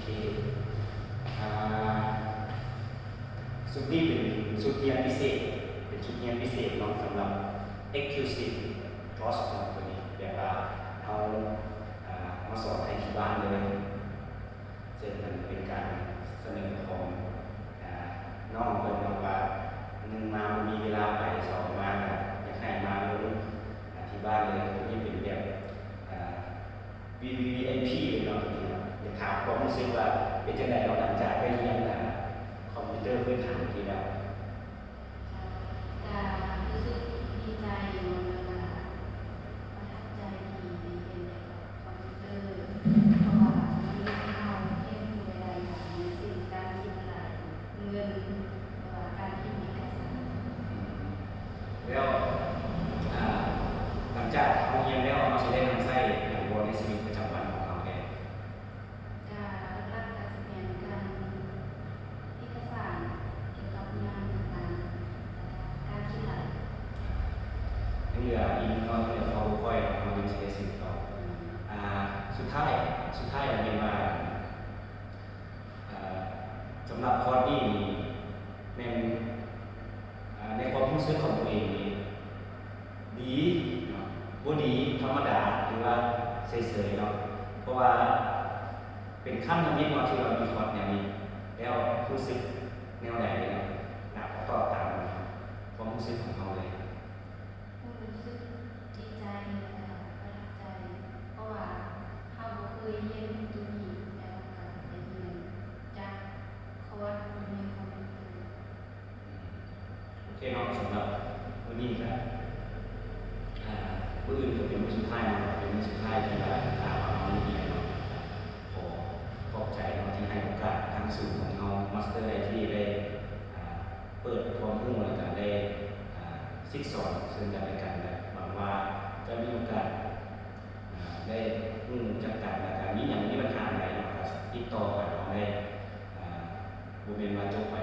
ອ່າ ຊຸດນີ້ເປັນຊຸດຮຽນພິເສດ ເປັນຊຸດຮຽນພິເສດເນາະ ສຳລັບ Exclusive Course ຂອງຕົວນີ້ ແບບວ່າເຮົາ ອ່າ ມາສອນໃຫ້ທີ່ບ້ານເລີຍ. ເຊິ່ງມັນເປັນການສະເໜີຂອງ ອ່າ ນ້ອງເພິ່ນເນາະວ່າ ໜຶ່ງມາບໍ່ມີເວລາໄປ ສອງມາກໍຢາກໃຫ້ມາລົງ ອ່າ ທີ່ບ້ານເລີຍ. ຕົວນີ້ເປັນແບບ ອ່າ ວີວີໄອພີເລີຍເນາະ ຕົວນີ້ເນາະ. ຢາກຖາມຄວາມຮູ້ສຶກວ່າເປັນຈັ່ງໃດເນາະ ຫຼັງຈາກໄດ້ຮຽນ ອ່າ ຄອມພິວເຕີພື້ນຖານຕົວນີ້ແລ້ວ? ກະຮູ້ສຶກດີໃຈເນາະ ແລ້ວກະປະທັບໃຈທີ່ໄດ້ຮຽນກ່ຽວກັບຄອມພິວເຕີ ເພາະວ່າມັນເຮັດໃຫ້ເຮົາຮຽນຮູ້ຫຼາຍໆຢ່າງ ເຊັ່ນ ການຄິດຫຼາຍ ເງິນ ຫຼືວ່າການພິມເອກະສານ. ອືມ ແລ້ວ ອ່າ ຫຼັງຈາກເຮົາຮຽນແລ້ວ ເຮົາຊິໄດ້ນຳໃຊ້ຫຍັງບໍ່ໃນຊີວິດປະຈຳວັນຂອງເຮົາແດ່? ກະຫຼັກໆກະຊິແມ່ນການ ເອກະສານກ່ຽວກັບງານຕ່າງໆ ແລ້ວກະການຄິດຫຼາຍ. ຍັງເຫຼືອອີກໜຶ່ງເນາະ ຍັງເຫຼືອຂໍ້ຫົວຂ້ອຍເນາະ ເຮົາຍັງຊິໄດ້ສືບຕໍ່. ອືມ ອ່າ ສຸດທ້າຍ ສຸດທ້າຍລະແມ່ນວ່າ ອ່າ ສຳລັບຄອດນີ້ນີ້ແມ່ນ ອ່າ ໃນຄວາມຮູ້ສຶກຂອງຕົວເອງນີ້ ດີເນາະ ບໍ່ດີ ທຳມະດາ ຫຼືວ່າເສີຍໆເນາະ ເພາະວ່າເປັນຄັ້ງທຳອິດເນາະ ທີ່ວ່າມີຄອດແນວນີ້ ແລ້ວຮູ້ສຶກແນວໃດເນາະ ນະ ຕອບຕາມຄວາມຮູ້ສຶກຂອງເຮົາເລີຍ. ຮູ້ສຶກດີໃຈ ແລ້ວກະປະທັບໃຈ ເພາະວ່າເຮົາບໍ່ເຄີຍຮຽນຮູ້ຕົວນີ້ ແລ້ວເຮົາກະໄດ້ຮຽນຈາກຄອດຢູ່ໃນຄອມພິວເຕີ. ໂອເຄເນາະ ສຳລັບມື້ນີ້ກະ ອ່າ ມື້ອື່ນກະເປັນມື້ສຸດທ້າຍເນາະ ເປັນມື້ສຸດທ້າຍທີ່ວ່າ ຖ້າວ່າເຮົາໄດ້ຮຽນເນາະ. ຂໍຂອບໃຈເນາະ ທີ່ໃຫ້ໂອກາດທາງສູນຂອງເຮົາ ມາສເຕີໄອທີ ໄດ້ ອ່າ ເປີດຄວາມຮູ້ ແລ້ວກະໄດ້ ອ່າ ສິດສອນເຊິ່ງກັນແລະກັນ ແລະ ຫວັງວ່າຈະມີໂອກາດ ອ່າ ໄດ້ຮູ້ຈັກກັນ ແລ້ວກະມີຫຍັງ ມີບັນຫາໃດເນາະ ກະຕິດຕໍ່ຫາເຮົາໄດ້ ອ່າ ບໍ່ແມ່ນວ່າຈົບໄປ